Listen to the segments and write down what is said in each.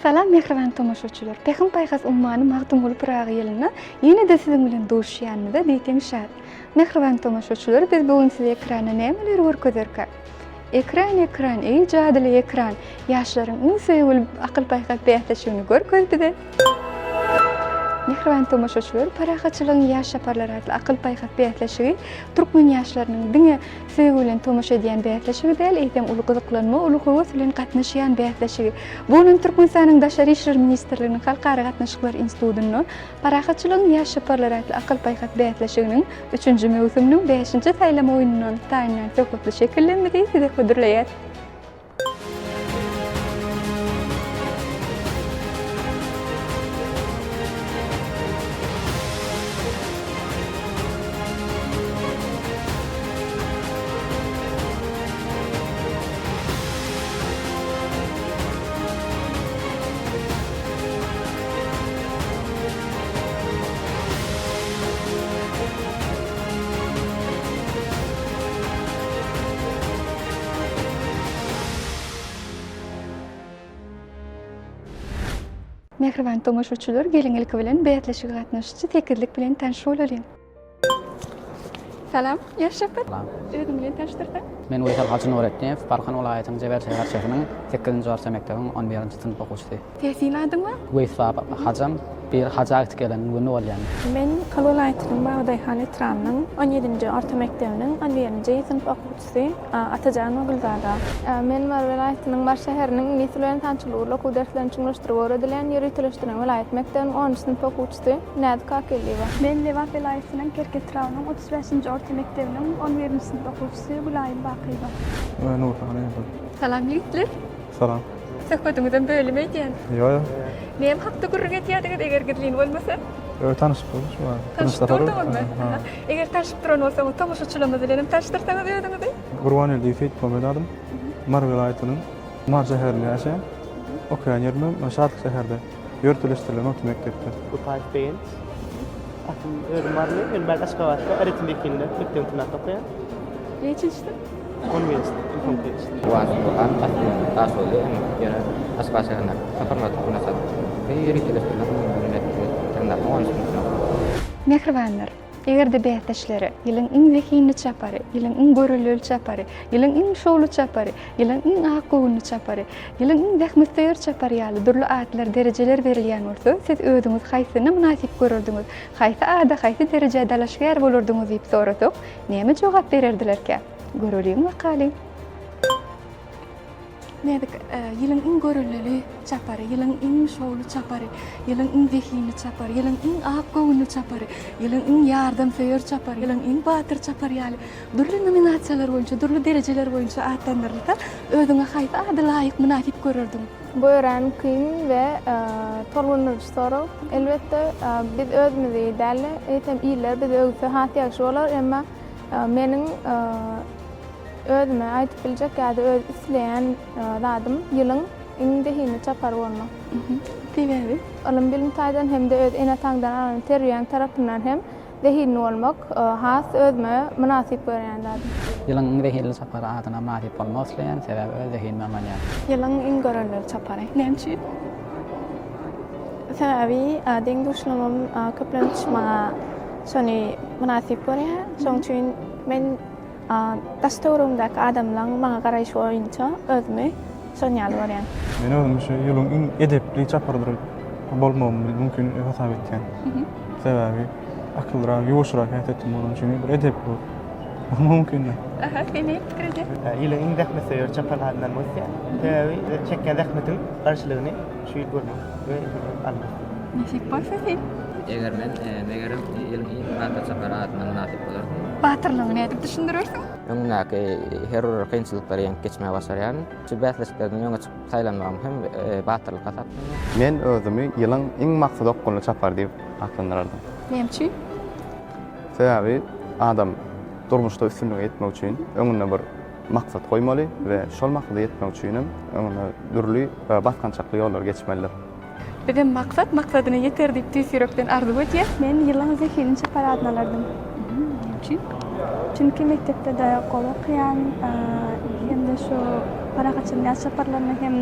Salam mähriban tomaşaçylar! Pähim-paýhas ummany Magtymguly Pyragy ýylynda ýene-de siziň bilen duşuşýanymyza diýseň şat. Mähriban tomaşaçylar, biz bu gün size ekranda nämeleri görkezerkäk? Ekran, ekran, eý jadyly ekran, ýaşlaryň iň söýgüli akyl-paýhas bäsleşigini görkez bize! Mähriban tomaşaçylar, Parahatçylygyň ýaş çaparlary atly akyl-paýhas bäsleşigi türkmen ýaşlarynyň diňe söýgi bilen tomaşa edýän bäsleşigi däl, eýsem uly gyzyklanma, uly höwes bilen gatnaşýan bäsleşigi. Bu gün Türkmenistanyň Daşary işler ministrliginiň Halkara gatnaşyklar institutynda Parahatçylygyň ýaş çaparlary atly akyl-paýhas bäsleşiginiň üçünji möwsüminiň bäşinji saýlama oýnundan taýynlan söhbetli şekillerimizi size hödürleýäris. Mähriban tomaşaçylar, geliň ilki bilen bäsleşige gatnaşyjy sekizlik bilen tanyş bolalyň. Salam, ýaş şöhrat. Salam. Özüň bilen tanyşdyrsaň. Men Weýsel Hajy Nuretdinow, Balkan welaýatynyň Jebel şäherçesiniň sekizinji orta mekdebiň on birinji synp okuwçysy. Täsin adyň bar. Weýis baba hajam bir haja gitip gelen güni bolýan. Men Ahal welaýatynyň Babadaýhan etrabynyň on ýedinji orta mekdebiniň on birinji synp okuwçysy Atajanowa Gülzada. Men Mary welaýatynyň Mary şäheriniň iňlis dili we ynsançylyk ugurly okuw derslerini çuňlaşdyryp öwredilýän ýöriteleşdirilen welaýat mekdebiniň onunjy synp okuwçysy Näzik Kakelliýewa. Men Lebap welaýatynyň Kerki etrabynyň 35-nji orta mekdebiniň on birinji synp okuwçysy Gülaýym Bakyýewa. Nurhan Eýedow. Salam ýigitler. Salam. Söhbediňizem bölüm öýdýän. Ýok, ýok. Näme hakda gürrüň edýärdiňiz, eger gizlin bolmasa? Ýok, tanyşyp durduk şu wagt. Tanyşyp durduňyzmy? Eger tanyşyp duran bolsaňyz, tomaşaçylarymyz bilen hem tanyşdyrsaňyz özüňizi? Gurbangeldi Seýitmuhammet adym. Mary welaýatynyň Mary şäherinde ýaşaýan. Okaýan ýerim hem Şatlyk şäherde, ýöriteleşdirilen orta mekdepde. Wepaýew Begenç. Asly özüm maryly, ýöne bärde Aşgabatda Aretin Wekilinde mekdep internatda okaýan. Neçinji synp? On birinji synp, iň soňky ýyl. Guwanç Gurhan aslynda Daşoguzly hem ýöne Aşgabat şäherindäki Saparmyrat Türkmenabat ýöriteleşdirilen umumy bilim internatynyň onunjy synpynda okaýar. Mähribanlar! Eger-de bäsdeşlere Ýylyň iň zehinli çapary, Ýylyň iň görelleli çapary, Ýylyň iň şowly çapary, Ýylyň iň akgöwünli çapary, Ýylyň iň zähmetsöýer çapary ýaly dürli atlar, derejeler berilýän bolsa, siz özüňizi haýsyna mynasyp görerdiňiz, haýsy ada, haýsy derejä dalaşgär bolardyňyz diýip sorasak, näme jogap bererdilerkä? Göreliň bakalyň. Näzik, ýylyň iň görelleli çapary, ýylyň iň şowly çapary, ýylyň iň zehinli çapary, ýylyň iň ak göwünli çapary, ýylyň iň ýardamsöýer çapary, ýylyň iň batyr çapary ýaly dürli nominasiýalar boýunça, dürli derejeler boýunça atlandyrylsa, özüňe haýsy ady laýyk, mynasyp görerdiň? Bu örän kyn we tolgundyryjy sorag. Elbetde, biz özümizi däl-de, eýsem iller bizi öwse has ýagşy bolar, emma meniň Özüme aýdyp biljek ýa-da öz isleýän zadym ýylyň iň zehinli çapary bolmak. Sebäbi? Ylym-bilim taýdan hem-de öz ene-ataňdan alan terbiýäň tarapyndan hem zehinli bolmak has özüme mynasyp görýän zadym. Ýylyň iň zehinli çapary adyna mynasyp bolmak isleýän, sebäbi öz zehinime ynanýan. Ýylyň iň görelleli çapary. Näme üçin? Sebäbi deň-duşlarymam köplenç maňa şony mynasyp görýär. Şonuň üçin men Daş-töweregimdäki adamlaň maňa garaýşy boýunça özümi şon ýaly görýän. Men özümi şu ýylyň iň edepli çapardyr bolmagym mümkin hasap etýän. Sebäbi akyllyrak, ýuwaşrak häsiýetim bolany üçin bir edepli bolmagym mümkin. Aha, sen näme pikir edýäň? Ýylyň iň zähmetsöýer çapar adyny almak isleýän. Sebäbi çekýän zähmetiň garşylygyny şu ýyl görmek we almak. Nesip bolsa sen. Eger men, megerem, ýylyň iň batyr çapary adyna mynasyp bolardym. Batyrlygyňy nädip düşündirersiň? Öňündäki her bir kynçylyklary ýeňip geçmegi başarýaryn. Şu bäsleşiklerden öňe çykyp saýlanmagym hem batyrlyk hasaplanýar. Men özümi ýylyň iň maksada okgunly çapary diýip atlandyrardym. Näme üçin? Sebäbi adam durmuşda üstünlige ýetmek üçin öňünde bir maksat goýmaly we şol maksada ýetmek üçin hem öňünde dürli basgançakly ýollary geçmelidir. Bizem Maksat maksadyna ýeter diýip tüýs ýürekden arzuw edýäs. Men ýylyň zehinli çapar adyny alardym. Näme üçin? Çünki mekdepde-de gowy okaýan hem-de şu parahatçylygyň ýaş çaparlaryna hem.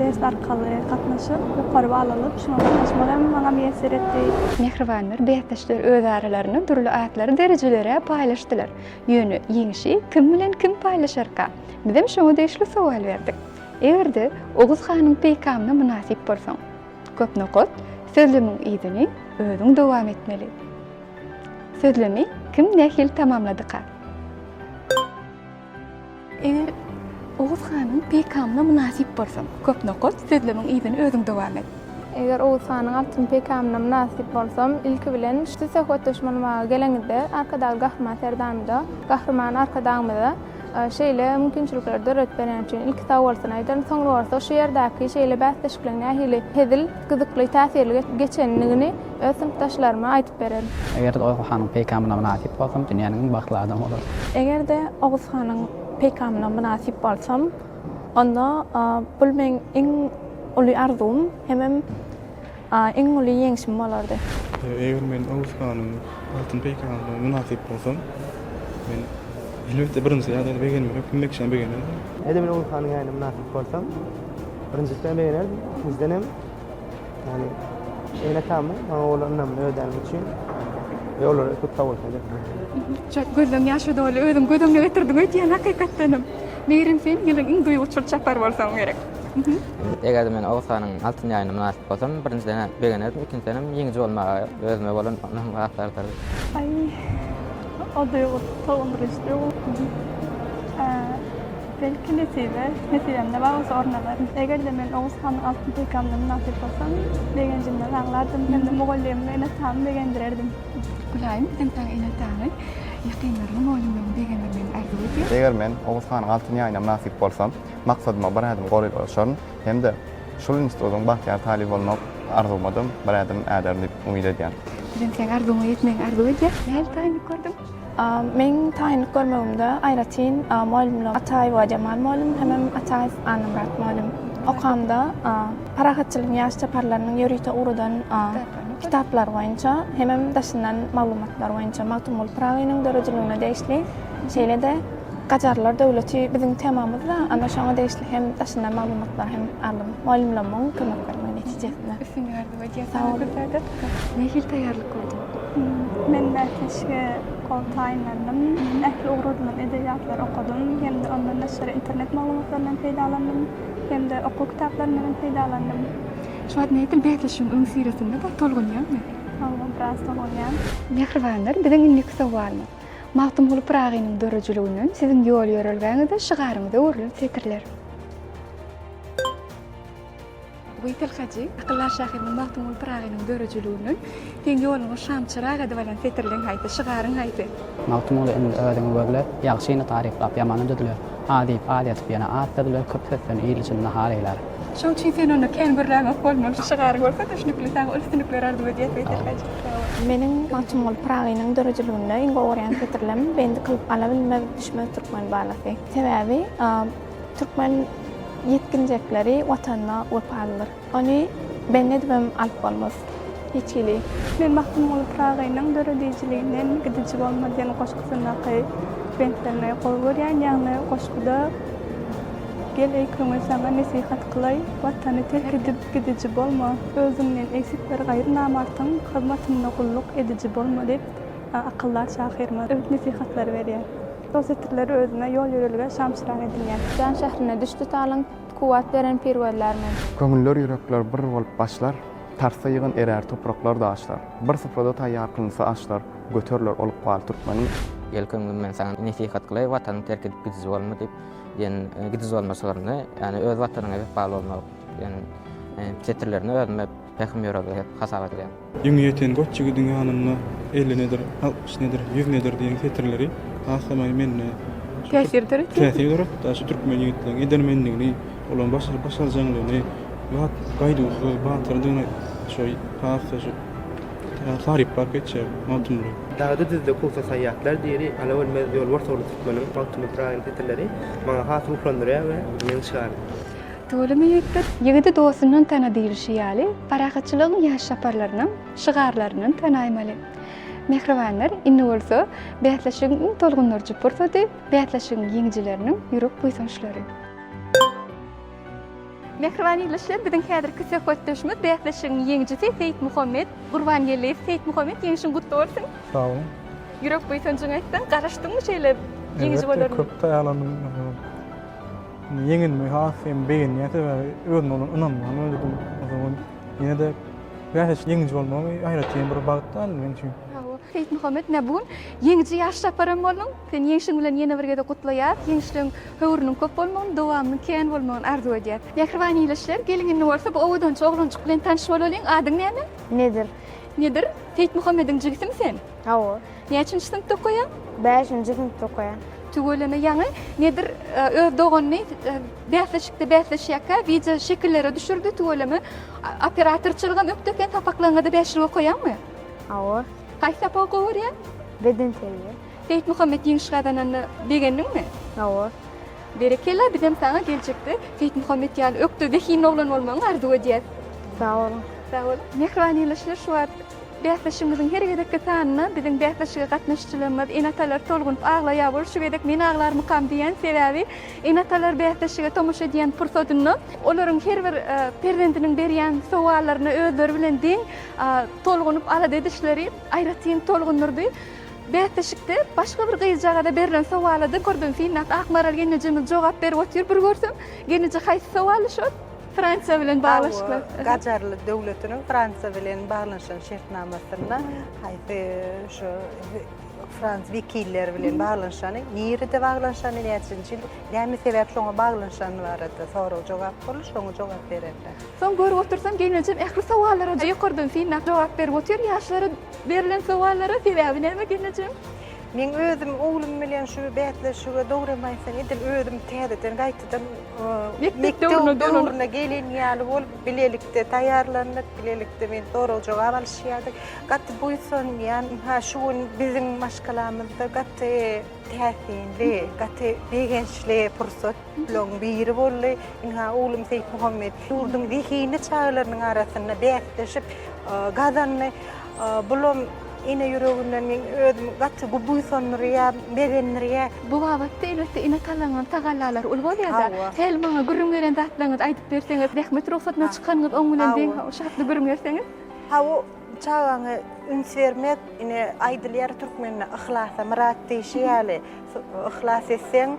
test arkaly gatnaşyp, ýokary bal alyp, şuňa gatnaşmak hem maňa miýesser etdi. Mähribanlar bäsdeşler öz aralarynda dürli atlary derejelere paýlaşdylar. Ýöne ýeňşi kim bilen kim paýlaşarka? Bizem şoňa degişli sowal berdik. Eger-de Oguz hanyň peýkamyna mynasyp bolsaň, köp nokat, sözlemiň yzyny özüň dowam etmeli. Sözlemi kim nähili tamamladyka? Eger Oguz hanyň peýkamyna mynasyp bolsaň, köp nokat, sözlemiň yzyny özüň dowam et. Eger Oguz hanyň altyn peýkamyna mynasyp bolsam, ilki bilen siz söhbetdeş bolmaga geleňizde Arkadagly Gahryman Serdarymyza, Gahryman Arkadagymyza şeýle mümkinçilikleri döredip bereni üçin ilki sag bolsun aýdaryn. Soňra bolsa şu ýerdäki şeýle bäsleşikleň nähili hezil, gyzykly, täsirli geçendigini öz synpdaşlaryma aýdyp bererin. Eger-de Oguz hanyň peýkamyna mynasyp bolsam, dünýäniň iň bagtly adamy bolaryn. Eger-de Oguz hanyň peýkamyna mynasyp bolsam, onda bul meň iň uly arzuwym hemem iň uly ýeňşim bolardy. Eger men Oguz hanyň altyn peýkamyna mynasyp bolsam, men elbetde birinji ýagdaýda begenmek, hemme kişä begenerdim. Eger-de men Oguz hanyň ýaýyna mynasyp bolsam, birinjiden begenerdim, ikinjidenem Ýagny ene-atamyň maňa bolan ynamyny ödänim üçin we olara köp sag bolsun aýdaryn. Şo gözleň ýaşa doly özüň göz öňüne getirdiň öýdýän hakykatdanam. Megerem sen ýylyň iň duýguçyl çapary bolsaň gerek. Eger-de men Oguz hanyň altyn ýaýyna mynasyp bolsam, birinjiden-ä begenerdim, ikinjidenem ýeňiji bolmaga özüme bolan ynamym has artardy. Aý, o duýgy tolgundyryjy duýgy. Belki nesibe, nesibemde bar bolsa orun alaryn. Eger-de men Oguz hanyň altyn peýkamyna mynasyp bolsam, begenjimden aglardym hem-de mugallymymy, ene-atamy begendirerdim. Gülaýym, bizem saňa ene-ataňy, ýakynlaryňy, mugallymlaryňy begendirmegiňi arzuw edýäs. Eger men Oguz hanyň altyn ýaýyna mynasyp bolsam, maksadyma bir ädim golaýlaşaryn hem-de şul institutyň bagtyýar talyby bolmak arzuwyma-da bir ädim äderin diýip umyt edýän. Bizem seň arzuwyňa ýetmegiňi arzuw edýäs. Nähili taýynlyk gördüň? Meň taýynlyk görmegimde aýratyn mugallymlar Ataýewa Jemal mugallym hemem Ataýew Annamyrat mugallym. Okamda Parahatçylygyň ýaş çaparlarynyň ýörite ugradan kitaplary boýunça hemem daşyndan maglumatlar boýunça Magtymguly Pyragynyň döredijiligine degişli, şeýle-de Gajarlar döwleti biziň temamyzda, ana şoňa degişli hem daşyndan maglumatlar hem aldym. Mugallymlarymyň kömek bermegi netijesinde. Üstünlik arzuw edýäs saňa Gülzada. Nähili taýýarlyk gördüň? Men bäsleşige gowy taýynlandym. Ähli ugradylan edebiýatlary okadym hem-de ondan daşary internet maglumatlaryndan peýdalandym hem-de okuw kitaplaryndan hem peýdalandym. Şu wagt nädip bäsleşigiň öňüsyrasynda da tolgunýaňmy? Hawa, biraz tolgunýan. Mähribanlar, biziň indiki sowalymyz. Magtymguly Pyragynyň döredijiliginden siziň ýol-ýörelgäňize, şygaryňyza öwrülen setirler. Weýsel hajy, akyldar şahyrymyz Magtymguly Pyragynyň döredijiliginden Seň ýoluňy şam-çyrag edip alan setirleň haýsy, şygaryň haýsy? Magtymguly indi özüňi gözle, Ýagşyny taryplap, ýamany düzle. Az iýip, az ýatyp, ýene az sözle, Köp sözden il içinde har eýlär. Şoň üçin sen onda kän gürläňok bolmaly. Şu şygaryň bolsa düşnükli. Saňa üstünlikler arzuw edýäs Weýsel hajy. Sag bol. Meniň Magtymguly Pyragynyň döredijiliginde iň gowy görýän setirlem Bendi kylyp ala bilmez, düşmez türkmen balasy. Sebäbi Türkmen ýetginjekleri Watanyna wepalydyr. Ony bendi edibem alyp bolmaz hiç hili. Men Magtymguly Pyragynyň döredijiliginden Gidiji bolma diýen goşgusyndaky bentlerini gowy görýän, ýagny goşguda Gel eý köňül saňa nesihat kylaý, Watany terk edip gidiji bolma, Özüňden egsik bir gaýry namartyň Hyzmatynda gulluk ediji bolma diýip akyldar şahyrymyz öwüt-nesihatlary berýär. Şol setirleri özüme ýol-ýörelge, şam-çyrag edinýän. Jan şährine düşdi talaň, Kuwwat beren pir gözlär men. Köňüller ýürekler bir bolup başlar, Tarsa ýygyn erär topraklar daşlar. Bir suprada taýýar kylynsa aşlar, Göteriler ol ykbal türkmeniň. Gel köňlüm men saňa nesihat kylaý, Watanyňy terk edip gidiji bolma diýip, diýen gidiji bolma şygryny, ýagny öz watanyňa wepaly bolmak diýen setirlerini özüme pähim-ýörelge hasap edýän. Ýüňi ýeten goç ýigidiň ýanynda 50 nedir, 60 nedir, 100 nedir diýen setirleri has-da mende Täsir döretdi. Täsir döretdi. Şu türkmen ýigitleriniň edermenligini, olaryň başarjaňlygyny, gaýduwsyz, batyrdygyny şu has-da şu taryplap geçýär Magtymguly. Dagda-düzde kowsa saýýatlar diri, Ala ölmez ýolbars ogly türkmeniň, Magtymguly Pyragynyň setirleri maňa has ruhlandyrýar we meniň şygarym. Tüweleme ýigitler. Ýigidi dostundan tana diýlişi ýaly, parahatçylygyň ýaş çaparlarynam şygarlaryndan tanaýmaly. Mähribanlar, indi bolsa bäsleşigiň iň tolgundyryjy pursady, bäsleşigiň ýeňijileriniň ýürek buýsançlary. Mähriban ildeşler, biziň häzirki söhbetdeşimiz bäsleşigiň ýeňijisi Seýitmuhammet Gurbangeldiýew. Seýitmuhammet, ýeňşiň gutly bolsun! Sag boluň. Ýürek buýsanjyňy aýtsaň, garaşdyňmy şeýle ýeňiji bolaryn? Elbetde, köp taýýarlandym. Ýeňilmegi has hem begenýän, sebäbi özüme bolan ynamdan öldürdüm. O zaman ýene-de bäsleşikde ýeňiji bolmagy aýratyn bir bagt däl meň üçin. Hawa, Seýitmuhammet, ine bu gün ýeňiji ýaş çaparam bolduň. Seni ýeňşiň bilen ýene bir gezek gutlaýas. Ýeňişligiň höwrüniň köp bolmagyny, dowamynyň kän bolmagyny arzuw edýäs. Mähriban ildeşler, geliň indi bolsa bu owadança oglanjyk bilen tanyş bolalyň. Adyň näme? Nedir. Nedir, Seýitmuhammediň jigisimi sen? Hawa. Näçinji synpda okaýaň? Bäşinji synpda okaýan. Tüweleme ýaňy Nedir öz doganyny bäsleşikde bäsleşýärkä wideo şekillere düşürdi tüweleme. Operatorçylygam ökde eken sapaklaryňa-da bäşlik okaýaňmy? Hawa. Haýsy sapagy gowy görýäň? Bedenterbiýe. Seýitmuhammet ýeňiş gazananda begendiňmi? Hawa. Berekella bizem saňa geljekde Seýitmuhammet ýaly ökde zehinli oglan bolmagyňy arzuw edýäs. Sag boluň. Sag boluň. Mähriban ildeşler şu wagt bäsleşigimiziň her gezekki sanynda biziň bäsleşige gatnaşyjylarymyz ene-atalar tolgunyp aglaýar bol şu gezek men aglarmykam diýýän sebäbi ene-atalar bäsleşige tomaşa edýän pursadynda olaryň her bir perzendiniň berýän sowallaryna özleri bilen deň tolgunyp alada edişleri aýratyn tolgundyrdy. Bäsleşikde başga bir gyzjagaza berlen sowala-da görden synlap Akmaral gelnejemiz jogap berip otyr. Bir görsem, gelneje haýsy sowally şol? Fransiýa bilen baglanyşykly. Hawa, Gajarly döwletiniň Fransiýa bilen baglanyşan şertnamasynda haýsy şu frans wekilleri bilen baglanyşany, nirede baglanyşany, näçinji ýyl, näme sebäp şoňa baglanyşany barada sorag-jogap boldy, şoňa jogap bererler. Soň görüp otursam gelnejem ähli sowallara ýokardan synlap jogap berip otyr. Ýaşlara Berlen sowallara sebäbi näme gelnejem? Meň özüm oglum bilen şu bäsleşige dogrymy aýtsam edil özüm täzeden gaýtadan mekdep döwrüne gelen ýaly bolup bilelikde taýýarlandyk, bilelikde men sorag-jogap alyşýardyk. Gaty buýsanýan, ynha şu gün biziň maşgalamyzda gaty täsinli, gaty begençli pursat. Bularyň biri boldy. Ynha, oglum Seýitmuhammet ýurduň zehinli çagalarynyň arasynda bäsleşip gazandy. Bulam ene ýüreginden meň özümi gaty buýsandyrýar, begendirýär. Bu babatda elbetde ene-atalaryňyň tagallalary uly bolýar-da. Häli maňa gürrüň beren zatlaryňyzy aýdyp berseňiz, zähmet rugsadyna çykanyňyz oň bilen deň şu hakda gürrüň berseňiz. Hawa, çagaňa üns bermek, ine, aýdylýar türkmende yhlasa myrat diýşi ýaly, yhlas etseň,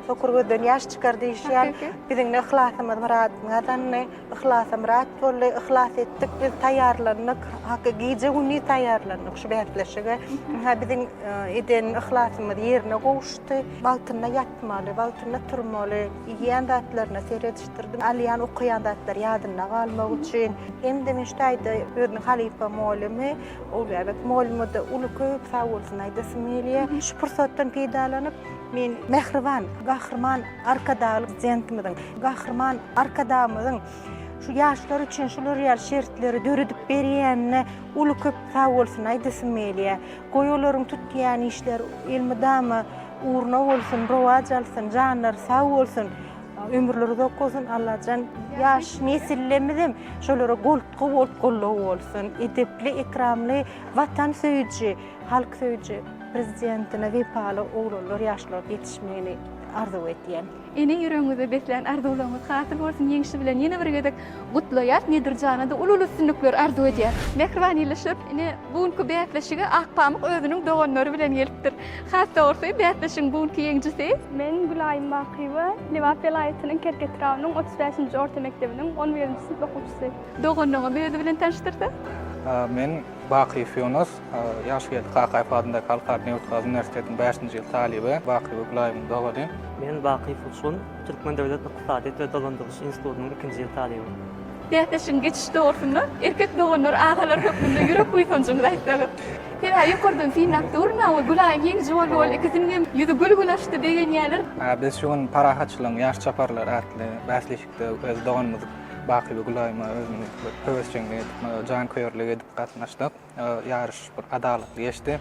Sokur gözden ýaş çykar diýişi ýaly, biziň-de yhlasymyz myradyny gazandy. Yhlasa myrat boldy, yhlas etdik, biz taýýarlandyk. Haky gije-gündiz taýýarlandyk şu bäsleşige. Ynha, biziň eden yhlasymyz ýerine gowuşdy. Wagtynda ýatmaly, wagtynda turmaly, iýýän zatlaryna seredişdirdim. Alýan, okaýan zatlary ýadynda galmagy üçin. Hem-de men şu taýda özüniň halypa mugallymy Ogulbäbek mugallyma-da uly köp sagbolsun aýdasym gelýär. Şu pursatdan peýdalanyp, Men mähriban Gahryman Arkadagly Prezidentimiziň, Gahryman Arkadagymyzyň şu ýaşlar üçin şular ýaly şertleri döredip berýänine uly köp sagbolsun aýdasym gelýär. Goý olaryň tutýan işleri elmydama ugruna bolsun, rowaç alsyn, janlary sag bolsun, ömürleri uzak bolsun Allajan ýaş nesillemizem şolara goltgy bolup goldaw bolsun. Edepli, ekramly, watansöýüji, Halk söýüji Prezidentine wepaly oglanlar ýaşlar ýetişmegini arzuw edýän. Ene ýüregiňizde beslän arzuwlaryňyz hasyl bolsun ýeňşi bilen ýene bir gezek gutlaýas Nedirjana-da uly uly üstünlikler arzuw edýäs. Mähriban ildeşler ine bu günki bäsleşige Akpamyk özüniň doganlary bilen gelipdir. Has dogrusy bäsleşigiň bu günki ýeňjisi. Men Gülaýym Bakyýewa, Lebap welaýatynyň Kerki etrabynyň 35-nji orta mekdebiniň on birinji synp okuwçysy. Doganlaryňam özi bilen tanyşdyrsa. Men Bakyýew Ýunus, Ýagşygeldi Kakaýew adyndaky Halkara nebit-gaz uniwersitetiniň bäşinji ýyl talyby, Bakyýew Gülaýymyň dogany. Men Bakyýew Uçgun, Türkmen döwlet ykdysadyýet we dolandyryş institutynyň ikinji ýyl talyby. Bäsleşigiň geçişi dogrusynda erkek doganlar, agalar hökmünde ýürek buýsanjyňyzy aýtsaňyz. Sebäbi ýokardan synlap durun-a, ol Gülaýym ýeňiji boldy, ol ikisiniň hem ýüzi gül-gül açdy, begenýärler. Biz şu gün Parahatçylygyň ýaş çaparlary atly bäsleşikde öz doganymyz Baky we Gülaýyma özümiz bir höwesjeňlik edip, janköýerlik edip gatnaşdyk. Ýaryş bir adalatly geçdi.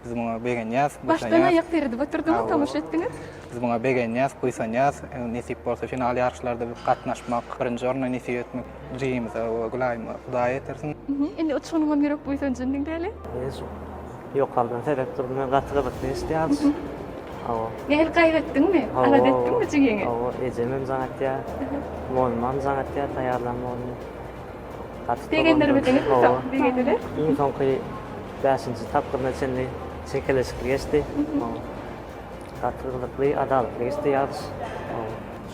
Biz muňa begenýäs, buýsanýas. Başdan aýak seredip oturdyňyz, tomaşa etdiňiz. Biz muňa begenýäs, buýsanýas. Nesip bolsa final ýaryşlarda biz gatnaşmak, birinji orna nesip etmek jigimize we Gülaýyma Hudaý ýetirsin. Indi uçgunyňam ýürek buýsanjyny diňläli. Men şu ýokardan seredip durdum, men gaty gyzykly geçdi ýaryş. Hawa. Nähili gaýgy etdiňmi? Alada etdiňmi jigiňi? Hawa, ejem hem jaň etýär. Mugallymam jaň etýär, taýýarlan mugallym. Gaty Begendirmediňizmi soň? Begendiler? Iň soňky bäşinji tapgyryna çenli çekeleşikli geçdi. Gaty gyzykly, adalatly geçdi ýaryş.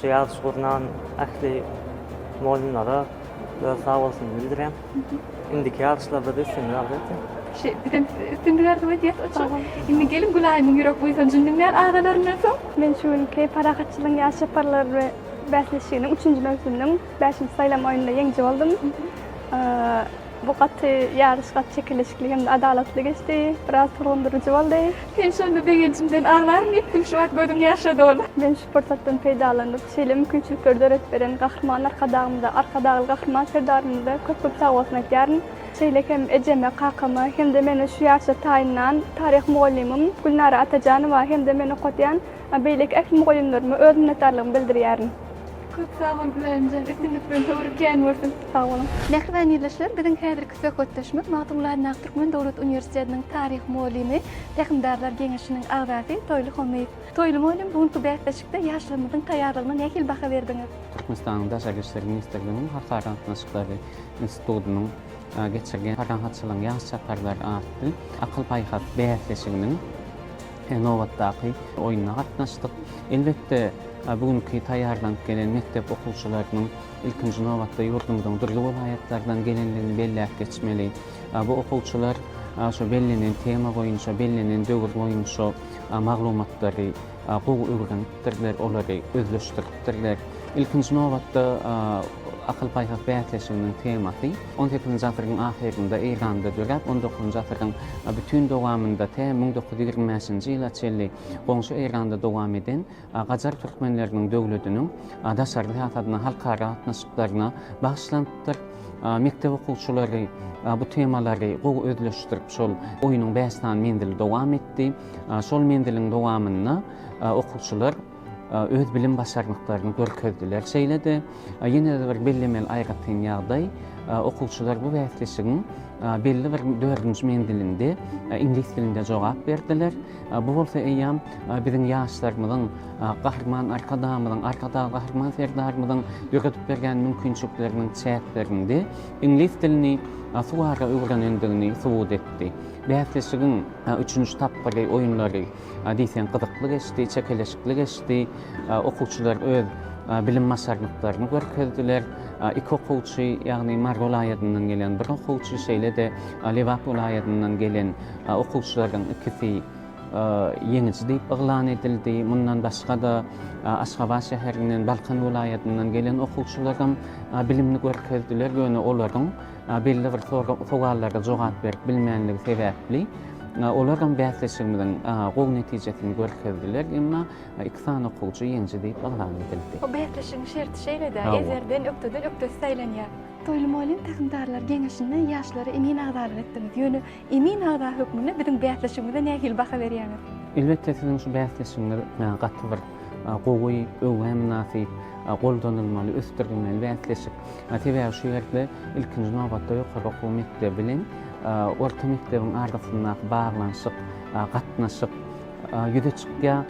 Şu ýaryşy gurnan ähli mugallymlara öz sag bolsunymy bildirýän. Indiki ýaryşlarda-da üstünlik arzuw etýän. Şeý, bizem size üstünlik arzuw edýäs oçur. Indi geliň Gülaýymyň ýürek buýsanjyny diňlän agalaryndan soň. Men şu günki Parahatçylygyň ýaş çaparlary bäsleşiginiň üçünji möwsüminiň bäşinji saýlama oýnunda ýeňiji boldum. Bu gaty ýaryş gaty çekeleşikli hem-de adalatly geçdi. Biraz tolgundyryjy boldy. Sen şonda begenjimden aglaryn diýipdiň, şu wagt gözüň ýaşa doly. Men şu pursatdan peýdalanyp, şeýle mümkinçilikleri döredip beren Gahryman Arkadagymyza, Arkadagly Gahryman Serdarymyza köp-köp sagbolsun aýtýaryn. Şeýle hem ejeme, kakama hem-de meni şu ýaşa taýynlan taryh mugallymym Gülnara Atajanowa hem-de meni okadýan beýleki ähli mugallymlaryma öz minnetdarlygymy bildirýärin. Köp sag bol Gülaýymjan, üstünlik bilen höwri kän bolsun. Sag boluň. Mähriban ildeşler, biziň häzirki söhbetdeşimiz Magtymguly adyndaky Türkmen döwlet uniwersitetiniň taryh mugallymy, Pähimdarlar geňeşiniň agzasy Toýly Homyýew. Toýly mugallym, bu günki bäsleşikde ýaşlarymyzyň taýýarlygyna nähili baha berdiňiz? Türkmenistanyň Daşary işler ministrliginiň Halkara gatnaşyklary institutynyň geçirýän Parahatçylygyň ýaş çaparlary atly akyl-paýhas bäsleşiginiň nobatdaky oýnuna gatnaşdyk. Elbetde, bu günki taýýarlanyp gelen mekdep okuwçylarynyň ilkinji nobatda ýurdumyzyň dürli welaýatlaryndan gelendigini belläp geçmeli. Bu okuwçylar şu bellenen tema boýunça, bellenen döwür boýunça maglumatlary gowy öwrenipdirler, olary özleşdiripdirler. Ilkinji nobatda akyl-paýhas bäsleşiginiň temasy on sekizinji asyryň ahyrynda Eýranda döräp, on dokuzynjy asyryň bütin dowamynda tä 1925-nji ýyla çenli goňşy Eýranda dowam eden gajar türkmenleriniň döwletiniň daşary syýasatyna, halkara gatnaşyklaryna bagyşlanypdyr. Mekdep okuwçylary bu temalary gowy özleşdirip, şol oýnuň bäş sany menzili dowam etdi. Şol menziliň dowamynda okuwçylar öz bilim başarnyklaryny görkezdiler. Şeýle-de, ýene-de bir bellemeli aýratyn ýagdaý, okuwçylar bu bäsleşigiň belli bir dördünji menzilinde iňlis dilinde jogap berdiler. Bu bolsa eýýäm biziň ýaşlarymyzyň Gahryman Arkadagymyzyň, Arkadagly Gahryman Serdarymyzyň döredip berýän mümkinçilikleriniň çäklerinde iňlis dilini suwara öwrenendigini subut etdi. Bäsleşigiň üçünji tapgyry oýunlary diýseň gyzykly geçdi, çekeleşikli geçdi. Okuwçylar öz bilim başarnyklaryny görkezdiler. Iki okuwçy, ýagny Mary welaýatyndan gelen bir okuwçy, şeýle-de Lebap welaýatyndan gelen okuwçylaryň ikisi ýeňiji diýip yglan edildi. Mundan başga-da, Aşgabat şäherinden, Balkan welaýatyndan gelen okuwçylaram bilimini görkezdiler, ýöne olaryň belli bir sowallara jogap berip bilmänligi sebäpli, olaram bäsleşigimiziň gowy netijesini görkezdiler, emma iki sany okuwçy ýeňiji diýip yglan edildi. Bu bäsleşigiň şerti şeýle-dä, ezberden, ökdeden ökdesi saýlanýar. Toýly mugallym Pähimdarlar geňeşinde ýaşlara emin agzalyk etdiňiz. Ýöne Emin agza hökmünde biziň bäsleşigimize nähili baha berýäňiz? Elbetde siziň şu bäsleşigiňiz gaty bir gowy, öwgä mynasyp, goldanylmaly, ösdürilmeli bäsleşik. Sebäbi şu ýerde ilkinji nobatda ýokary okuw mekdebi bilen orta mekdebiň arasyndaky baglanyşyk, gatnaşyk ýüze çykýar.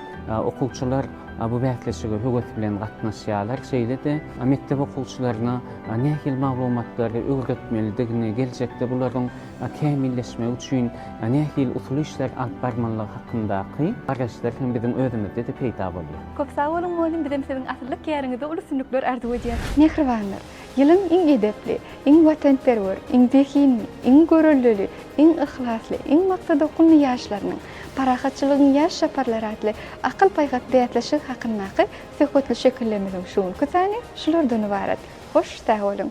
Okuwçylar bu bäsleşige höwes bilen gatnaşýarlar. Şeýle-de mekdep okuwçylaryna nähili maglumatlary öwretmelidigini, geljekde bularyň kämilleşmegi üçin nähili usuly işler alyp barmalydygy hakyndaky garaýyşlar hem biziň özümizde-de peýda bolýar. Köp sag boluň mugallym bizem siziň asylly käriňizde uly üstünlikler arzuw edýäs. Mähribanlar, ýylyň iň edepli, iň watanperwer, iň zehinli, iň göreldeli, iň yhlasly, iň maksadaokgunly ýaşlarynyň Parahatçylygyň ýaş çaparlary atly akyl-paýhas bäsleşigi hakyndaky söhbetli şekillerimiziň şu günki sany şulardan ybarat. Hoş sag boluň!